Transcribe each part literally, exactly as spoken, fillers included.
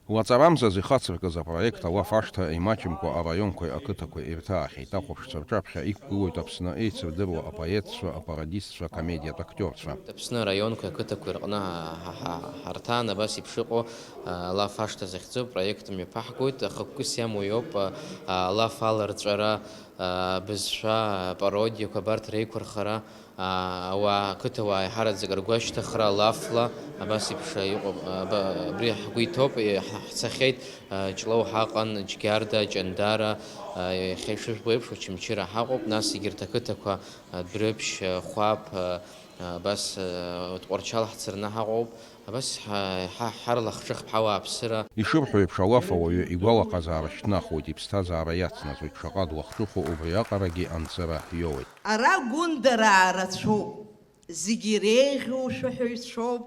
Лаҵарамзаз ихацыркыз апроект алаф ашҭа имаҷымкәа араионқәеи ақыҭақәеи ирҭаахьеит. Ахәаԥшцәа рҿаԥхьа иқәгылоит Аԥсны еицырдыруа апоетцәа, апарадистцәа, акомедиатә актиорцәа. Аԥсны араионқәеи ақыҭақәеи рҟны ҳа-, ҳа-, ҳа-, ҳарҭан абас еиԥш иҟоу, а, алаф ашҭа захьӡу апроект мҩаԥаҳгоит. Ахықәкыс иамоу иоуп, а, а, алаф аларҵәара, а, абызшәа, апародиақәа абарҭ реиқәырхара. Аа, ауаа, ақыҭауаа еиҳараӡак ргәы ашьҭыхра алафла, абас еиԥш иҟоуп, аба-, абри ҳгәы иҭоуп, е, ҳ-, ҳцахьеит, а, Ҷлоу ҳаҟан, Џьгьарда, Ҷандара, а, иахьа ишыжәбо еиԥш, Очамчыра ҳаҟоуп, нас егьырҭ ақыҭақәа, а, Дәрыԥшь, а, Хуаԥ, а, а, абас, а, Тҟәарчал ҳцарны ҳаҟоуп, абас ҳа-, ҳа-, ҳарлахҿыхп ҳауааԥсыра. Ишырҳәо еиԥш, алаф ауаҩы игәалаҟазаара шьҭнахуеит, иԥсҭазаара иацнаҵоит, шаҟа длахҿыху убри аҟарагьы анҵыра иоуеит. Ара гәындараа рацәоуп, зегьы иреиӷьу шәаҳәаҩцәоуп,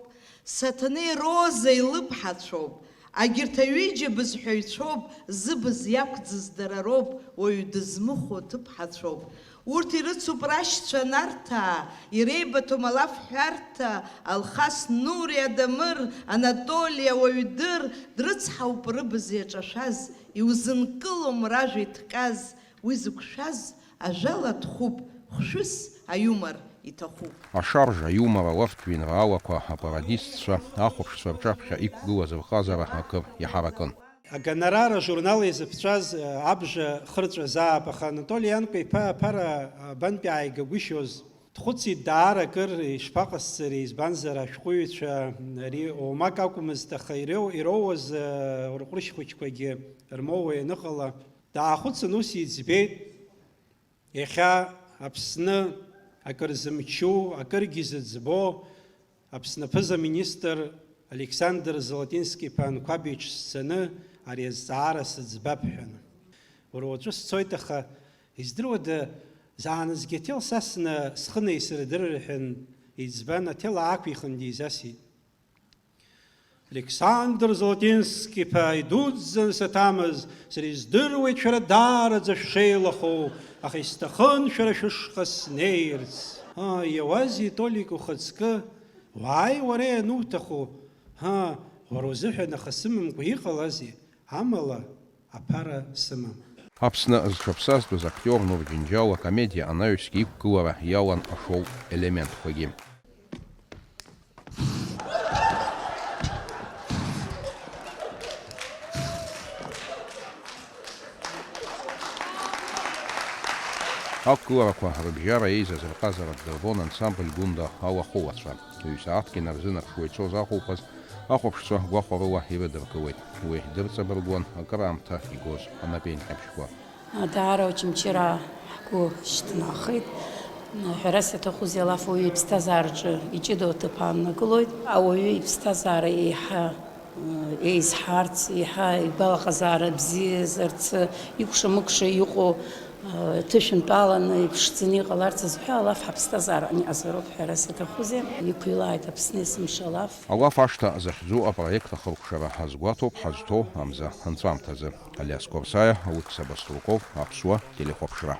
Саҭанеи Роза илыԥҳацәоуп, агьырҭ аҩыџьа бызҳәаҩцәоуп, зыбз иақәӡыз дара роуп, уаҩ дызмыхәо ҭыԥҳацәоуп. Урҭ ирыцуп рашьцәа Нарҭаа, иреибыҭом алафҳәарҭа, Алхас Нури, Адамыр, Анатоли, ауаҩ дыр, дрыцҳауп рыбз иаҿашәаз, иузынкылом ражәа иҭҟьаз, уи зықәшәаз, ажәала дхәуп, хәшәыс аиумор иҭахуп. Ашаржа, аиумор, алафтә жәеинраалақәа, апарадистцәа, ахәаԥшцәа рҿаԥхьа иқәгылаз рҟазара акыр иҳаракын. Агонорар ажурнал иазыԥҵәаз, э, абжа хырҵәазаап, аха Анатоли Ианкәа-иԥа аԥара, э, абантәи ааигагәышьоз? Дхәыцит даара акыр, ишԥаҟасҵари, избанзар ашәҟәыҩҩцәа ари оумак акәмызт, аха иреу-, ироуаз, э, рҟәрышь хәыҷқәагьы рмоуа ианыҟала, даахәыцын, ус иӡбеит, иахьа Аԥсны акыр зымчу, акыргьы зыӡбо, Аԥсны аԥыза-министр Александр Золотински-иԥа Анқәаб иҿы сцаны ари азҵаара сыӡбап ҳәа. Уара уаҵәы сцоит, аха, издыруада, заанаҵгьы аҭел сасны схы неисырдырыр ҳәа иӡбан, аҭел аақәихын дизасит. Александр Золотински-иԥа, идуӡӡан саҭамыз, сара издыруеит шәара даараӡа шәшеилахоу, аха исҭахын шәара шәышҟа снеирц. Ааи, иауазеи, Толик, ухаҵкы? Уааи, уара иануҭаху. Ҳа, уара узыҳәан аха сымамкәа иҟалазеи? Амала, аԥара сымам. Аԥсны зҽаԥсазтәыз актиор Нур Џьынџьал акомедиа анаҩсгьы иқәгылара иалан ашоу елементқәагьы. Ақәгыларақәа рыбжьара еизаз рҟазара ддырбон ансамбль Гәында алахәылацәа. Ҩ-сааҭк инарзынаԥшуа ицоз ахәылԥаз ахәаԥшцәа гәахәарыла ирыдыркылеит. Уи дырҵабыргуан акыраамҭа игоз анапеинҟьабжьқәа. Даара Очамчыра ҳгәы шьҭнахит. Ҳәарас иаҭахузеи, алаф ауаҩы иԥсҭазаараҿы иҷыдоу аҭыԥ ааннакылоит. Ауаҩы иԥсҭазаара еиҳа, э, еизҳарц, еиҳа игәалаҟазаара бзиазарц, икәша-мыкәша иҟоу, э, ҭышәынтәаланы иԥшӡаны иҟаларц азы ҳәа алаф ҳаԥсҭазаараҟны иҟазароуп, ҳәарас иаҭахузеи. Иқәилааит Аԥсны есымша алаф. Алаф ашҭа захьӡу апроект ахыркәшара ҳазгәаҭоуп, ҳазҭоу амза анҵәамҭазы. Алиас Қорсаиа, Алықьса Баструков, Аԥсуа телехәаԥшра.